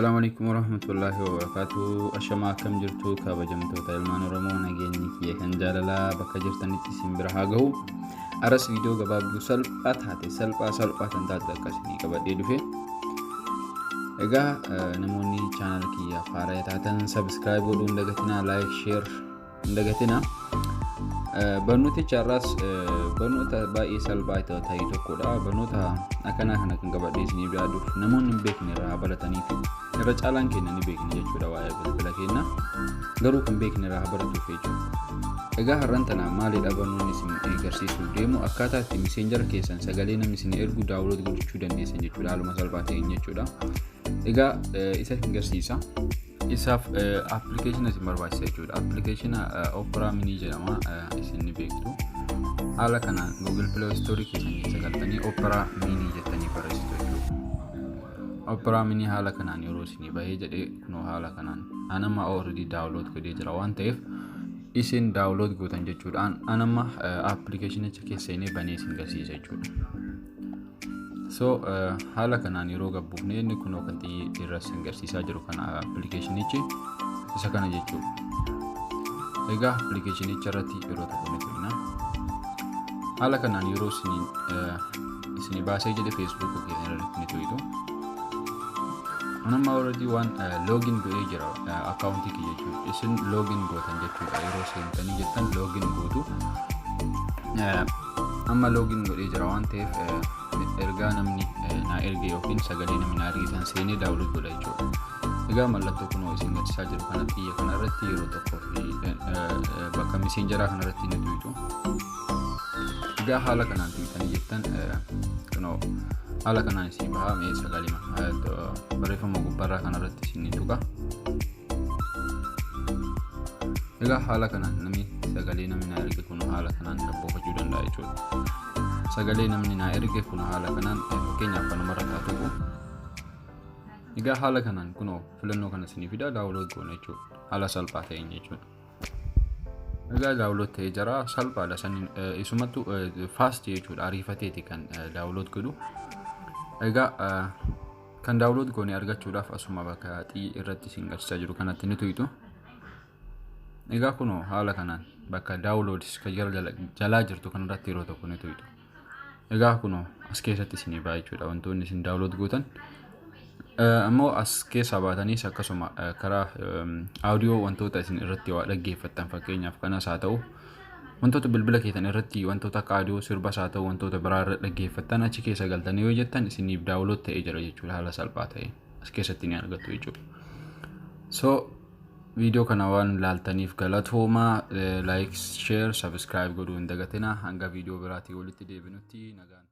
Assalaamu alaikum warahmatullaahi wabarakaatu. Ashamaa, akkam jirtu kabajamtoota ilmaan Oromoo? Nageenyi kiyya kan jaalalaa bakka jirtanitti isin bira haa gahu. Aras viidiyoo gabaabduu salphaa taate, salphaa salphaa kan taate akkasii qabadhee dhufe. Egaa namoonni channel kiyyaaf haaraa taatan subscribe godhuu hin dagatinaa, like, share hin dagatinaa. Barnooticha har'aas barnoota baay'ee salphaa ta'e tokkodha. Barnoota akkanaa kana kan qabadhee isiniif yaaduuf namoonni hin beekne irraa baratanii fi irra caalaan keenya ni beekne jechuudha waa'ee bilbila keenya. Garuu kan beekne irraa baratuuf jechuudha. Egaa har'aan tana maalidha barnoonni isin agarsiisuuf deemu? Akkaataa itti Messenger keessan sagalee namni isin ergu download gochuu dandeessan jechuudha, haaluma salphaa ta'een jechuudha. Egaa isa isin agarsiisa. Isaaf appilikeeshina isin barbaachisa jechuudha. Appilikeeshina Opera Mini jedhama, isin ni beektu. Haala kanaan Google Play Store keessan keessa galtanii Opera Mini jettanii barreessitu jechuudha. Opera Mini haala kanaan yeroo isinii bahee jedhee, kunoo haala kanaan anama already download godhee jira waan ta'eef isin download gootan jechuudha. Anama appilikeeshinicha keessa seenee banee isin agarsiisa jechuudha. So haala kanaan yeroo gabbuufne, inni kunoo kan xiyyi irra isin agarsiisaa jiru kana, appilikeeshinichi isa kana jechuudha. Egaa appilikeeshinicha irratti yeroo tokko ni tuqna. Haala kanaan yeroo isinii baasee jedhe, Facebook keessan irratti ni tuqxu. Anamma already waan login godhee jira akkaawuntii kiyya jechuudha. Isin login gootan jechuudha, yeroo seentanii jettan login gootu. Amma login godhee jira waan ta'eef ergaa namni naa erge yookiin sagalee namni naa erge san seenee download godha jechuudha. Egaa mallattoo kunoo isin agarsiisaa jiru kana, xiyya kana irratti yeroo tokkoo fi bakka Messengeraa kana irratti ni tuqxu. Egaa haala kanaan tuqxanii jettan, kunoo haala kanaan isin bahaa. Mee sagalee barreeffama gubbaarraa kana irratti isin ni tuqa. Egaa haala kanaan namni sagalee namni naa erge kun haala kanaan gabboofachuu danda'a jechuudha. Sagalee namni naa erge kun haala kanaan fakkeenyaaf kanumarra haa tuqu. Egaa haala kanaan kunoo filannoo kana isinii fida, download goona jechuudha. Haala salphaa ta'een jechuudha. Egaa download ta'ee jira, salphaadha saniin isumattu fast jechuudha, ariifateeti kan download godhu. Egaa kan download goone argachuudhaaf asuma bakka xiyyi irratti isin agarsiisaa jiru kanatti ni tuqxu. Egaa kunoo haala kanaan bakka downloads kan jalaa jirtu kanarratti yeroo tokko ni tuqxu. Egaa kunoo as keessatti isinii ba'a jechuudha wantoonni isin download gootan. Ammoo as keessaa baataniis akkasuma karaa audio wantoota isin irratti waa dhaggeeffattan, fakkeenyaaf kanas haa ta'u, wantoota bilbila keessan irratti wantoota akka audio sirbas haa ta'u, wantoota biraa irra dhaggeeffattan, achi keessa galtanii yoo jettan isiniif download ta'ee jira jechuudha, haala salphaa ta'e as keessatti ni argattu jechuudha. So viidiyoo kana waan ilaaltaniif galatoomaa, like, share, subscribe godhuu hin dagatinaa. Hanga viidiyoo biraatii walitti deebinutti nagaan.